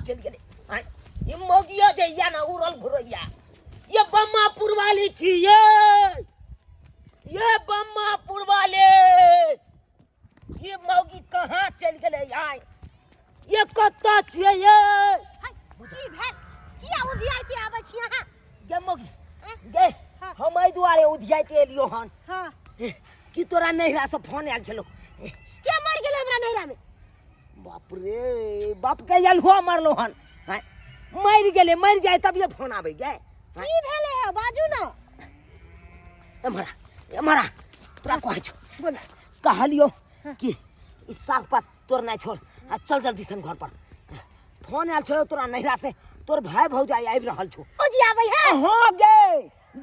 चलि गेलै आँय ई मौगियो जे या ने उड़ल घुरैया ये बम्मापुर वाली छी ये बम्मापुर वाले ये मौगी कहाँ चलि गेलै आय ये कतऽ छियै ये हाय, की भेल किया उधियाइते आबै छी अहाँ गे मौगी गे हाँ। हम एहि दुआरे उधियाइते एलियो हन हाँ कि तोरा नैहरा से फोन आयल छलो के मरि गेलै हमरा नैहरा में बाप रे बाप के अलहुआ मरलो हन आँय, मरि गेलै मरि जाय तभिए फोन आबै गे आँय, की भेलै है बाजू ना एम्हर आ, एम्हर आ, तोरा कहै छौ बोल कहलियो कि ई साग पात तोड़नाइ छोड़ आ चल जल्दी सन घर पर फोन आयल छौ तोरा नैहरा से तोर भाई भौजाई आबि रहल छौ ओ जी आबै है हाँ गे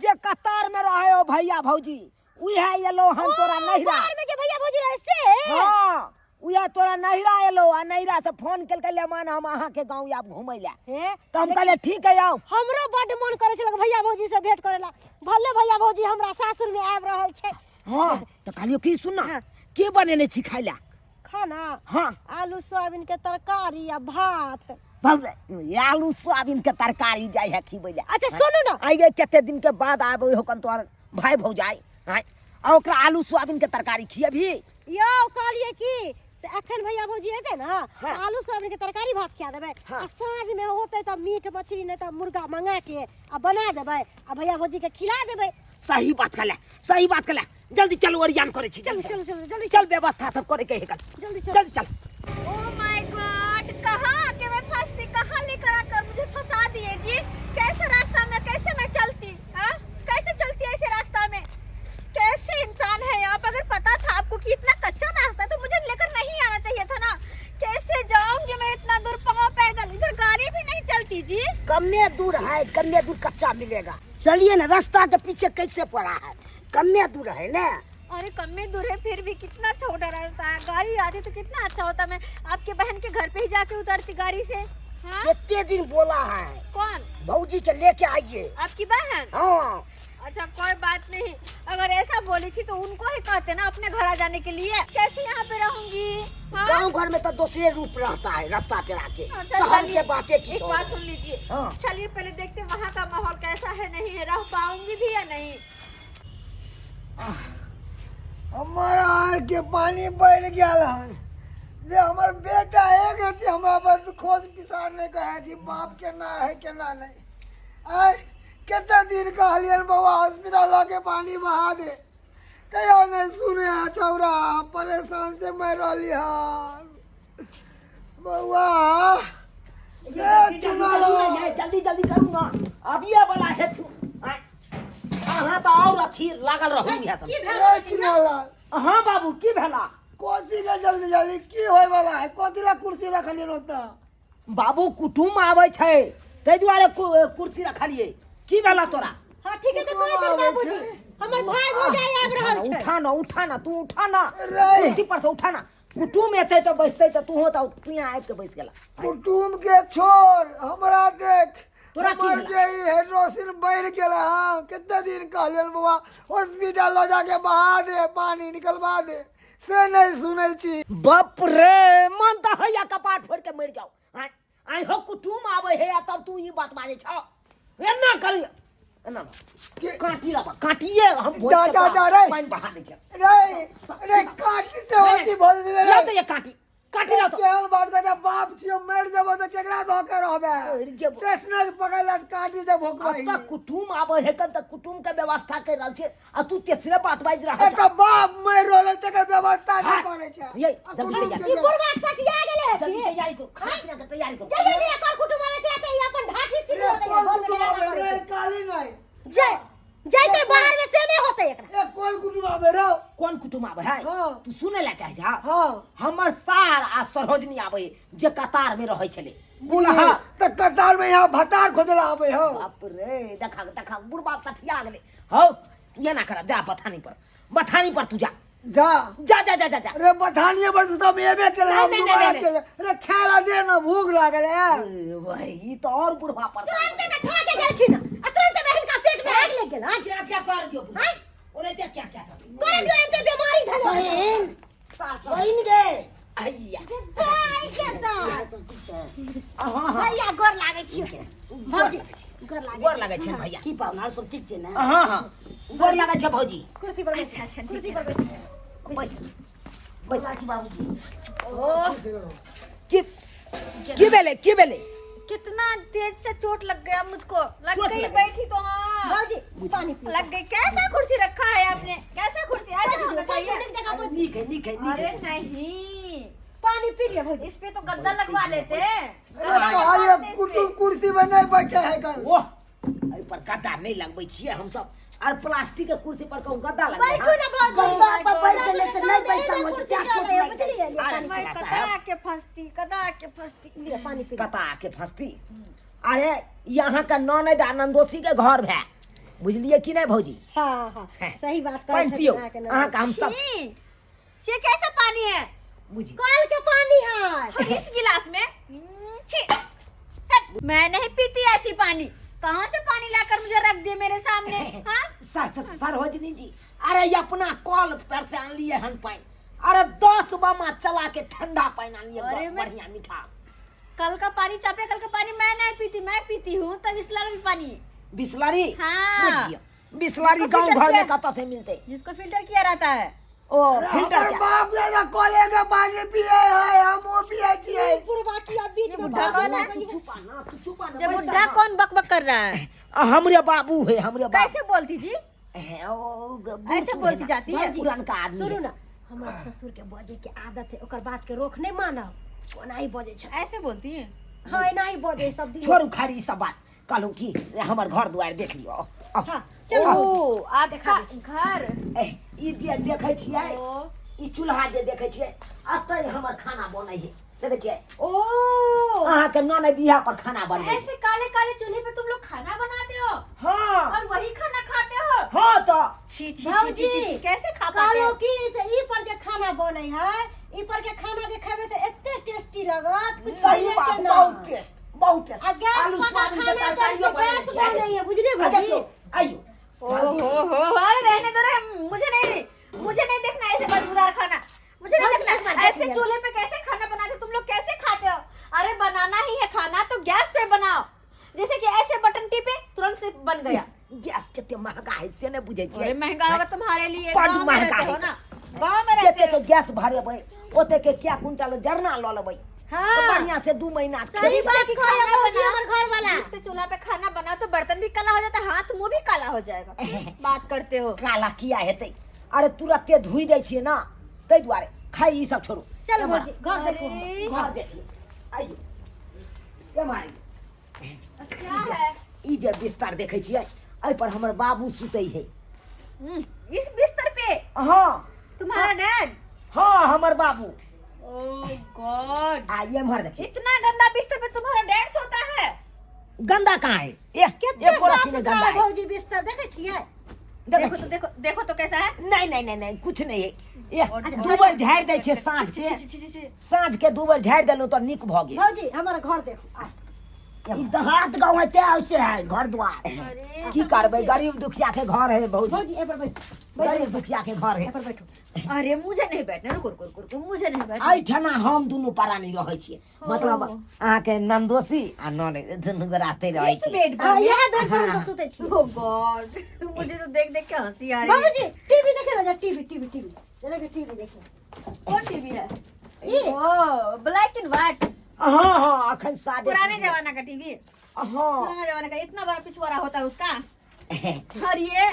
जे कतार में रहे हो भैया भौजी उहे एलो हन तोरा नैहरा बाहर में के भैया भौजी रहे से हाँ उहे तोरा नैहरा एलो आ नैहरा से फोन केलकै ले मान हम अहाँके गाँव आब घुमै लए हे तऽ हम कहलियै ठीक है आउ हमरो बड्ड मन करै छल भैया भौजी से भेंट करेला भले भैया भौजी हमरा सासुर में आबि रहल छै हाँ तऽ कहलियौ की सुन ना हाँ। के बनेने छी खाइ लए खाना हाँ आलू सोयाबीन के तरकारी आ भात बाप रे, आलू सोयाबीन के तरकारी जाइ है खिबै लए अच्छा सुनू ना आइ गे कते दिन के बाद आबै हो कन तोहर भाई भौजाई आँय आ ओकरा आलू सोयाबीन के तरकारी खियेबही यौ कहलियै की से अखन भैया भौजी एतै ने हाँ। आलू सोयाबीन के तरकारी भात खिया देबै हाँ। आ साँझ में होतै तऽ मीट मछली नहि तऽ मुर्गा मंगा के आ बना देबै आ भैया भौजी के खिला देबै सही बात कहले सही बात कहले जल्दी चल ओरियान करै छी चलू जल्दी चलू चलू जल्दी चल व्यवस्था सब करे के हेकल जल्दी चल जल्दी चल ओ my God कहाँ आके मैं फंसती कहाँ लेकर आकर मुझे फंसा दिए जी कैसे रास्ता में कैसे मैं चलती हाँ कैसे चलती ऐसे रास्ता में कैसे इंसान है आप अगर पता था आपको कि इतना कच्चा रास्ता है तो मुझे लेकर नहीं आना चाहिए था ना कैसे जाऊंगी मैं इतना दूर पाँव पैदल इधर गाड़ी भी नहीं चलती जी कमे दूर है कमे दूर कच्चा मिलेगा चलिए ना रास्ता के पीछे कैसे पड़ा है कमे दूर है ना अरे कम में दूर है फिर भी कितना छोटा रास्ता है गाड़ी आती तो कितना अच्छा होता मैं आपके बहन के घर पे ही जाके उतरती गाड़ी से हाँ कितने दिन बोला है कौन भौजी के लेके आइए आपकी बहन हाँ अच्छा कोई बात नहीं अगर ऐसा बोली थी तो उनको ही कहते ना अपने घर आ जाने के लिए कैसे यहाँ पे रहूंगी हाँ? गांव घर में तो दूसरे रूप रहता है रास्ता पे आके अच्छा, शहर चलिए, के बातें की एक बात सुन लीजिए हाँ। चलिए पहले देखते हैं वहाँ का माहौल कैसा है नहीं है रह पाऊंगी भी या नहीं हमर आर के पानी बढ़ि गेल हन जे हमर बेटा एक रति हमरा पर खोज पिसार नहि करै कि बाप केना है केना नहि आय कते दिन कहलियनि बौआ हॉस्पिटल लऽ के पानी बहा दे कहियो नहि सुने है छौड़ा परेशान से मरि रहली हन बौआ ए चुना लो जल्दी जल्दी करू ना अभी वाला है तू अहाँ तऽ और अथी लागल रहू इएह सब ए चुना लाल हाँ बाबू की भेला कोसी के जल्दी जल्दी की होय वाला है कथी ला कुर्सी रखलियन ओतऽ बाबू कुटुम आबै छै ताहि दुआरे कुर्सी रखलियै की भेला तोरा हाँ ठीक है तो कहै छै बाबूजी हमर भाई भौजाई आबि रहल छै उठा ना उठा ना तू उठा ना रे। कुर्सी पर से उठा ना कुटुम एतै तऽ बैसतै तऽ तू तऽ तू यहाँ आबि के बैस गेला कुटुम के छोड़ हमरा देख तोरा की हमर भेला? जे ई हाइड्रोसिन बढ़ि गेल हँ कते दिन कहलियन बौआ हॉस्पिटल लऽ जाके बहा दे पानी निकलवा दे से नहि सुनै छी बाप रे मन तऽ हैया कपाट फोड़ के मरि जाओ आइ आइ हो कुटुम आबै है आ तब तू ई बात बाजै छौ एना करी एना के- काटी रबा काटिए हम भोज जा, के जा, तोरा जा, रे। पानि बहा दै छियै रे रे काटी से होती भऽ जेतै लाउ रे तऽ ये काटी काटी लाउ तऽ केहन बात कहै बाप छियो मरि जेबो तऽ केकरा धऽ के रहबे मरि जेबो। स्टेशनर पकड़ ला काटी से भोकबही अब कुटुम आबै है कन तऽ कुटुम के व्यवस्था कर रहल छै आ तू तेसरे बात बाजि रहल एतऽ बाप मरि रहल है तकर व्यवस्था नहि हाँ। करै छै ये, आ जल्दी कुटुम तैयार। के ई बुढ़वा सटिया गेलै है जल्दी की तैयारी करू खाना पीना के तैयारी करू जल्दी जल्दी एकर कुटुम्ब आबै ते ते अपन ढाठी रे सिर कोन कुटुम आबै रे काली नहि जय जैते बाहर में से नहीं होते एकरा ए कोन कुटुम आबै रे कोन कुटुम आबै है हाँ। तू सुनै ला चाहे छा हाँ। हमर सार आ सरोजनी आबै जे कतार में रहै छलै बुझी तऽ कतार में यहाँ भतार खोजला आबै हो बाप रे देखा देखा बुढ़बा सठिया गेलै हौ तू एना कर जा बथानी पर बथानी पर तू जा जा जा जा जा जा जा रे बथानिए पर से तऽ हम एबे केले हम नहीं, नहीं, दोबारा नहीं, के रे खाय ला दे ना भूख लागल है अरे भाई ई तो और बुढ़वा पर तुरंत में खा के गेलखिन आ तुरंत में हिनका पेट में आग लग गेल हां क्या क्या कर दियो हैं? ओरे क्या क्या क्या कर तोरे जो एते बीमारी धलो बहन बहिन गे आइया। दाइ के दाइ। हाँ हाँ। भैया गोर लागै छी। भौजी गोर लागै। गोर लागै छै भैया। की पाहुना सब ठीक छै ने? हाँ हाँ, गोर लागै छै भौजी। कुर्सी पर बैठ। अच्छा अच्छा, कुर्सी ठीक पर है। बैठ। बैस बैस। छी बाबूजी। ओ की की भेलै, की भेलै? कितना तेज से चोट लग गया मुझको, लग चोट गई लग गई। बैठी तो। हाँ भौजी पानी पी। लग गई। कैसा कुर्सी रखा है आपने, कैसा कुर्सी? ऐसा होना चाहिए? जगह पर। नीक है, नीक है, नीक अरे है। नहीं, पानी पी लिया भौजी। इस पे तो गद्दा लगवा लेते हैं। अरे कहलिए कुटुम कुर्सी पर नहीं बैठे है कर। ओह, एहि पर गद्दा नहि लगबै छियै हमसब। आर प्लास्टिक के कुर्सी पर कहूँ गद्दा लगबै? बैठू ना भौजी। गद्दा पर बैसले से नहि बैसल होइ छै, कुर्सी तें चोट चलै है, लागि जाइ बुझलियै? छै। अरे मैं साला कदा साहब। के फंसती, कदा के फंसती। लिअ पानी पी लिअ। कता के फंसती? अरे यहाँ के ननद आ नंदोसी के घर भए, बुझलियै कि नहि भौजी? हाँ हाँ, सही बात कहै पानि छथिन पियौ। अहाँके ननद। अहाँके हम सब छी, ये कैसा पानी है? बुझी। कल के पानी है। और इस गिलास में छी। हट, मैं नहीं पीती ऐसी पानी। कहाँ से पानी लाकर मुझे रख दिए मेरे सामने? हाँ सरोजनी जी, अरे ये अपना कल पर से आनलिए हन पानि। अरे 10 बामा चला के ठंडा पानि आनलिए। अरे बढ़िया मिठास। कल का पानी, चापे कल का पानी मैं नहीं पीती। मैं पीती हूँ तब बिस्लरी पानी। बिस्लरी? हाँ। बुझियो बिस्लरी जिसको गांव फिल्टर घर में किया- कतऽ से मिलते? जिसको फिल्टर किया रहता है। ओ अरे फिल्टर हमर क्या? बाप दादा कॉले के पानी पिए है, हम वो पिए छियै। बुढ़वा की अब बीच में बुढ़ा बात कौन है? हो गई। तू चुपा ना, तू चुपा ना। जब बैसा बुढ़ा ना। कौन बकबक कर रहा है? आ, हमरे बाबू है, हमरे बाबू। कैसे बोलती जी? है, ओ, बूढ़ ऐसे सूढ़ बोलती है ना, जाती है? पुरनका आदमी सुनू है। ना, हमर ससुर के बजे के आदत है, ओकर बात के रोक नहीं मानब। ओनाही बजे छै। ऐसे बोलती है? हाँ, एनाही बजे सब दिन। छोड़ू खाली ई सब बात। कहलहुँ कि हमर घर दुआरि देख लियौ। आउ। हाँ चलू ओ भौजी। आपका घर। ए, ई जे देखै छियै, ओ। ई चूल्हा जे देखै छियै, एतै हमर खाना बनै है, देखै छियै? ओ अहाँके ननद इएह पर खाना बनबै है। ऐसे काले काले चूल्हे पे तुम लोग खाना बनाते हो? हाँ। और वही खाना खाते हो? हाँ तो छी छी छी भौजी, छी, छी, कैसे खा पाते कहलहुँ हो? कि से ई पर जे खाना बनै है, ई पर के खाना जे खेबै तऽ एते टेस्टी लगत कुछ सही कहिए बात के ना। बहुत टेस्ट, बहुत टेस्ट। आ गैस आलू पर का सोयाबीन के खाना तऽ तरकारियो से बनै गैस छै। बनै है, बुझलियै आ भौजी? देखियौ, आइयो। ओ हो हो, अरे रहने दो रे, मुझे नहीं देखना ऐसे बदबूदार खाना, मुझे नहीं भौजी, एक देखना। बार देख ऐसे लिया। चूल्हे पे कैसे खाना बनाते हो तुम लोग, कैसे खाते हो? अरे बनाना ही है खाना तो गैस पे बनाओ, जैसे कि ऐसे बटन टिपे तुरंत से बन गया। गैस कते महंगा है से नहि बुझै छियै। अरे महंगा होगा तुम्हारे लिए, बड गांव में महंगा रहते हो है। ना, गांव में रहते जते हो। के गैस भरेबै ओते के क्या कुंटल जरना लऽ लेबै। हाँ। तऽ बढ़िया से 2 महीना सही खेबै। बात कि कहै खाना भौजी बना- हमर घर वाला। जिस पे चूल्हा पे खाना बनाओ तो बर्तन भी काला हो जाता है, हाथ मुंह भी काला हो जाएगा। बात करते हो। काला किया हेतै? अरे तुरते धोइ दै छियै ना, ताहि दुआरे। खाइ ई सब छोड़ू। चल एम्हर भौजी, घर देखू। अरे। घर देखियौ, आइयौ एम्हर आइयौ। क्या है? ई जे बिस्तर देखै छियै, एहि पर हमर बाबू सुतै है। इस बिस्तर पे? हाँ। तुम्हारा डैड? हाँ, हमर बाबू। ओ गॉड। आ एम्हर देखियौ। इतना गंदा बिस्तर पे तुम्हारा डैड सोता है? गंदा कहाँ है? ए कते एको साफ रत्ती नहि सुथरा गंदा है है। भौजी बिस्तर देखै छियै? देखै देखो तो छियै? देखो, देखो तो कैसा है। नहीं नहीं नहीं नहीं, कुछ नहीं है। ए, और- दू बेर झाड़ि दै छियै साँझ छी, के। छी, छी, छी, छी। साँझ के 2 बेर झाड़ि देलहुँ तऽ नीक भऽ गेल। भौजी हमर घर देखू आ। ई देहात गाँव है तें ऐसे है घर द्वार। अरे की करबै, गरीब दुखिया के घर है भौजी। भौजी एहि पर बैसू। गरीब दुखिया के घर है। एहि पर बैठू। अरे मुझे नहीं बैठना, रुको रुको रुको रुको, मुझे नहीं बैठना। एहिठना हम दुनू प्राणी रहै छियै, मतलब अहाँके नन्दोसी आ ननद दुनू गोरा एतै रहै इस छियै। बेड पर हाँ, में? इएह बेड पर हमसब सुतै छी। ओ गॉड, मुझे तो देख देख के हंसी आ रही है। बाबूजी टीवी देखे ना, टीवी टीवी टीवी देखिए, टीवी देखिए। कौन टीवी है? ई ओ ब्लैक एंड व्हाइट। हाँ हाँ, अखन सादे पुराने टीवी। जमाना का टीवी। हाँ। पुराना जमाना का, इतना बड़ा पिछवाड़ा होता है उसका। और ये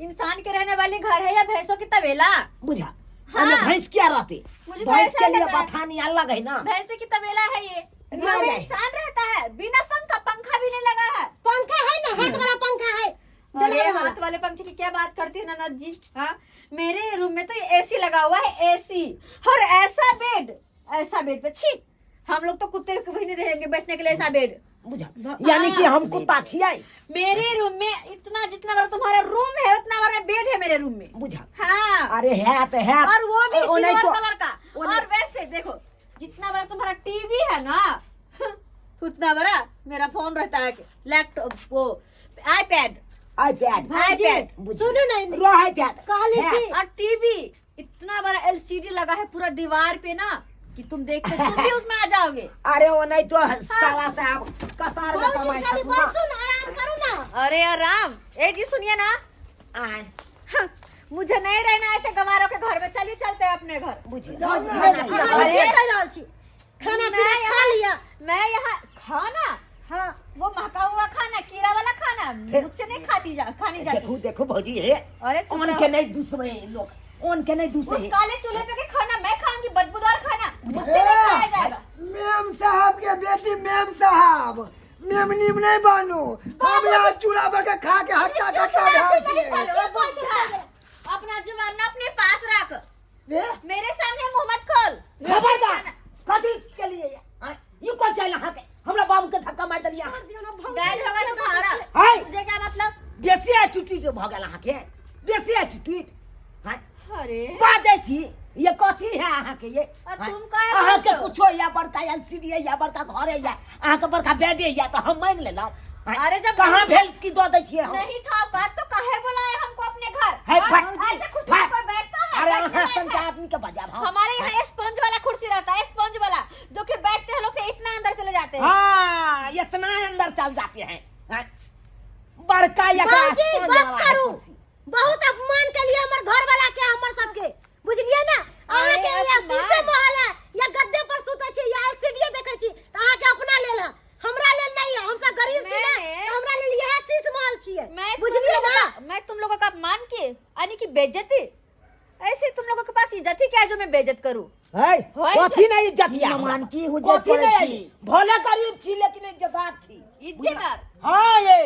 इंसान के रहने वाले घर है या भैंसों की तबेला? बुझा। हाँ। एहिमे भैंस किया रहते? मुझे तो भैंस ऐसा के लिए लग रहा है। बथानी अलग है ना। भैंसे की तबेला है ये। नहीं, यहाँ पे नहीं। इंसान रहता है बिना पंखा, पंखा भी नहीं लगा है। पंखा है ना, हाथ वाला पंखा है। अरे डलावे वाला। हाथ वाले पंखे की क्या बात करती है ननद जी? हाँ, मेरे रूम में तो एसी लगा हुआ है, एसी। और ऐसा बेड, ऐसा बेड पे छी, हम लोग तो कुत्ते को भी नहीं देंगे बैठने के लिए ऐसा बेड। बुझा, यानी कि हम कुत्ता छियै। मेरे रूम में इतना, जितना बड़ा तुम्हारा रूम है उतना बड़ा बेड है मेरे रूम में। बुझा। हाँ। अरे है तो है। और वो भी ओ, नहीं सिल्वर तो- कलर का। ओ नहीं- और वैसे देखो जितना बड़ा तुम्हारा टीवी है ना उतना बड़ा मेरा फोन रहता है, लैपटॉप, वो आईपैड। आईपैड। आईपैड। बुझ- सुनू ने, रहैत हैत। कहली है। कि और टीवी। इतना बड़ा एलसीडी लगा है पूरा दीवार पे ना कि तुम देखते तुम भी उसमें आ जाओगे। अरे वो नहीं तो साला साहब कतार में भौजी कमाई खाली सकू ना। बैसू ना, आराम करू ना। अरे आराम, ए जी सुनिए ना। आय, हाँ, मुझे नहीं रहना ऐसे गंवारों के घर में, चलिए चलते हैं अपने घर। बुझी जाओ ना। अहाँ अरे। की कहि रहल छी? खाना मैं पीना खा यहाँ- लिया। मैं यहाँ खाना, हाँ, वो महका हुआ खाना, कीड़ा वाला खाना मुझसे नहीं खाती जा खानी जाती। देखू देखू भौजी हे, अरे चुप ओन रहो। के नहीं दूसरे लोग, ओन के नहीं दूसरे। उस काले चूल्हे पे के खाना मैं खाऊंगी, बदबूदार खाना मुझसे नहीं खाया जाएगा। मेम साहब के बेटी, मेम साहब मेम नीम नहीं बनू, हम यहाँ चूल्हा पर के खा के हट्टा कट्टा भेल छियै। अपना जुबान ना अपने पास रख, रे मेरे सामने मुंह मत खोल। खबरदार, कथी के लिए आय, ई कोन चाइल अहाँके हमरा बाबू के धक्का मारि देलियै अहाँ? गायल होगा तुम्हारा, हाय। मुझे क्या मतलब? बेसी एटीट्यूड भऽ गेल अहाँके, बेसी एटीट्यूड। हाय, अरे बाजै छी ये कथी है अहाँके ये? आ हाय, तुम काहे अहाँके बोलते हो? कुछो या बड़का एलसीडी है या बड़का घर है या अहाँके बड़का बेड है या, तऽ हम मांगि लेलहुँ। हाय, अरे जब कहाँ भेल की दऽ दै छियै हम? नहीं था बात तो काहे बुलाए हमको अपने घर? है, हाँ? फट, ऐसे कुर्सी फट। पर बैठता है? अरे बैठने अहाँ लायक सन के है। आदमी के बजाब हम। हमारे यहाँ स्पंज वाला कुर्सी रहता है, स्पंज वाला, जो कि बैठते हैं लोग तो इतना अंदर चले जाते हैं। हाँ, इतना अंदर चल जाते हैं। हाँ, बड़का एकरा भौजी स्पंज बस वाला है करू, कुर्सी। बहुत अपमान के लिए हमर घर वाला के, हमर सबके, बुझलिए ना? अरे अहाँ के या अपमान। शीशे महल है या गद्दे पर सुतै छी या एलसीडी देखै छी तऽ अहाँ के अपना लेल है, हमरा लेल नहीं है। हम सब गरीब छी ना, मैं- तऽ हमरा लेल इएह शीश महल छियै, मैं तुम बुझलिए लोगों ना? का, मैं तुम लोगों का अपमान किए यानी कि बेइज्जती? ऐसे तुम लोगों के पास इज्जत ही क्या है जो मैं बेइज्जत करूं? है, होय कथी नहीं इज्जत या की की हुज्जत कथी करै नहीं छी? भले गरीब छी लेकिन इज्जतदार छी। इज्जतदार? हाँ, ये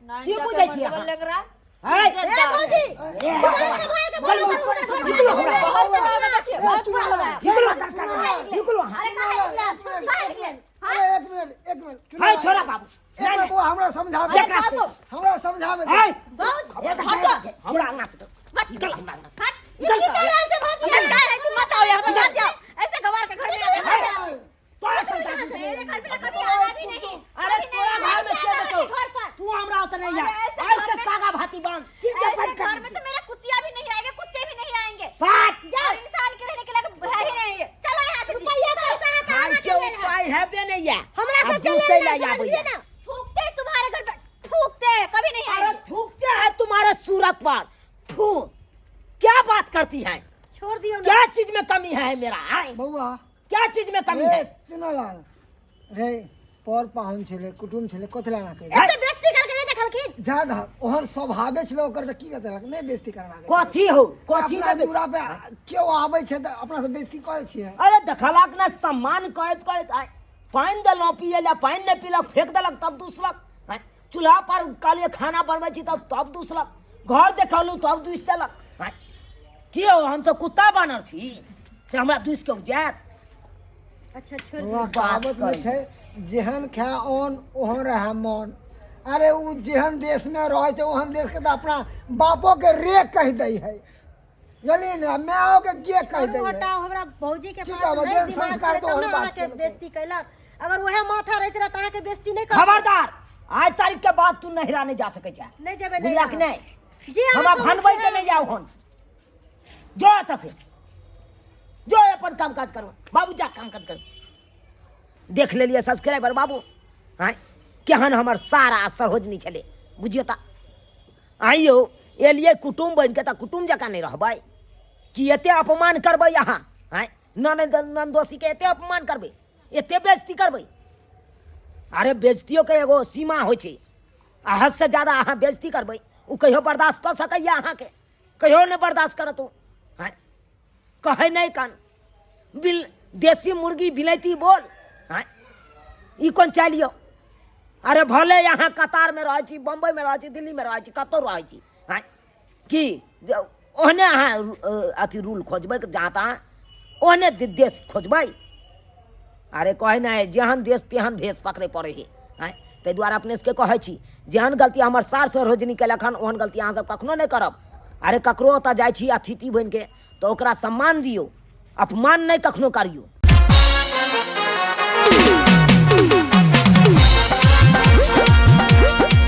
ना की इनका बुझै के छी मतलब अहाँ? लग रहा है, इज्जतदार ए भौजी, है। जुबान संभाल के बोलो, निकलो, हमरा घर निकलो, वाला के। हमरा। बहुत से लोग देखिए, बहुत से लोग हैं। निकलो, निकलो अहाँ। अरे काहे निकले? काहे निकले? अरे एक मिनट, एक मिनट, है, छोड़ा बाबू। एक मिनट बौआ, हमरा समझाबे, देखा हमरा समझाबे। है, बहुत हमरा अंगना से निकल, हमरा अंगना से। हट। ई की कहि रहल छै भौजी? अरे काहे ऐसे मत आओ यहाँ पर, मत जाओ। ऐसे गंवार के घर में आओ, यहाँ से। तोरा सन के आदमी से मेरे घर पे ना कभी आना भी नहीं। अरे कभी तोरा नहीं घर में आना के है देतौ? घर पर। तू हमरा ओतऽ नहीं आ। अरे ऐसे घर ऐसे में- सागा भाती बांध। ठीक है, ऐसे बंद कर घर में तो मेरा कुतिया भी नहीं आएगा, कुत्ते भी नहीं आएंगे। बात। और इंसान के रहने के लायक है ही नहीं है। चलो यहाँ से जी। रुपैया पैसा है तऽ खाय अहाँके के लेल है। उपाय हेबे नहीं है। हमरा आ सबके दूसरे लेल ला नहीं, आबैया। समझलिए ना? थूकते हैं तुम्हारे घर पर, थूकते हैं, कभी नहीं अरे आएंगे। थूकते हैं तुम्हारे सूरत पर, थू। क्या बात करती है? छोड़ दियौ ना। क्या चीज में कमी है मेरा? आय? बौआ, क्या चीज में कमी रे है? चुनालाल रे, पर पाहुन छलै, कुटुम छलै, कथी लए एना कहि एते बेइज्जती करके नहि देखलखिन? जा दहक, ओहन स्वभावे छलै ओकर तऽ की कहतै, नहि बेइज्जती करबाक। कथी हो, कथी अपना देबै? दूरा पे केओ आबै छै तऽ अपना से बेइज्जती करै छियै। अरे देखलक ने सम्मान करैत करैत आय, पानि देलहुँ पियै लए, पानि नहि पीलक, फेंक देलक तब दूसलक। आय, चूल्हा पर कहलियै खाना बनबै छी तब तब दूसलक, घर देखलहुँ तब दूसि देलक। आय, की हो, हमसब कुत्ता बानर छी से हमरा दूसि के जायत? अच्छा छोड़ बौआ, बात कहावत में करी। छै जेहन खाए ओन ओहन रहए मन। अरे ओ जेहन देश में रहै छै ओहन देश के तऽ अपना बापो के रे कहि दै है, बुझलियै ने, मायो के गे कहि दै छोड़ू, है। हटाउ, हमरा भौजी के की पास कहबै, नहि जेहन दिमाग संस्कार छलै तऽ तब ओहन ने बात अहाँके केलकै। बेइज्जती कयलक। अगर उएह माथा रहैत रहत अहाँके बेइज्जती नहि करत। खबरदार, आज तारीख के बाद तू नहिरा नहीं जा सकै छै। नहि जेबै बुझलक नहिरा। नहि? जी अहाँ हमरा कहू भनबै से के नहीं जाओ हन, जो एतऽ से जो, अपन काम काज करो बाबू, जा काम काज करो। देख लेलियै सब्सक्राइबर बाबू, आँय केहन हमर सारा सरोजनी छलै, बुझियौ तऽ। आइयो एलियै कुटुम्ब बनि कऽ तऽ कुटुम्ब जकाँ नहि रहबै कि एते अपमान करबै अहाँ? आँय, ननद ननदोसीके एते अपमान करबै, एते बेइज्जती करबै? अरे बेइज्जतियोके एगो सीमा होइ छै, आ हदसँ ज्यादा अहाँ बेइज्जती करबै, ओ कहियो बर्दाश्त कऽ सकैए अहाँके? कहियो नहि बर्दाश्त करत ओ। आँय, कहै नहि कान बिल देसी मुर्गी बिलैती बोल। आँय, ई कोन चालि यौ? अरे भले अहाँ कतारमे रहै छी, बम्बइमे रहै छी, दिल्लीमे रहै छी, कतहु रहै छी, आँय की ओहने अहाँ अथी रूल खोजबै जहाँ तहाँ ओहने देश खोजबै? अरे कहै नहि, जेहन देश तेहन भेष पकड़ै पड़ै हइ। आँय, ताहि दुआरे अपने सबके कहै छी, जेहन गलती हमर सार सरोजनी केलक हन ओहन गलती अहाँसब कखनो नहि करब। अरे ककरो ओतऽ जाइ छी अतिथि बनिके तऽ ओकरा सम्मान दियौ, अपमान नहि कखनो करियौ।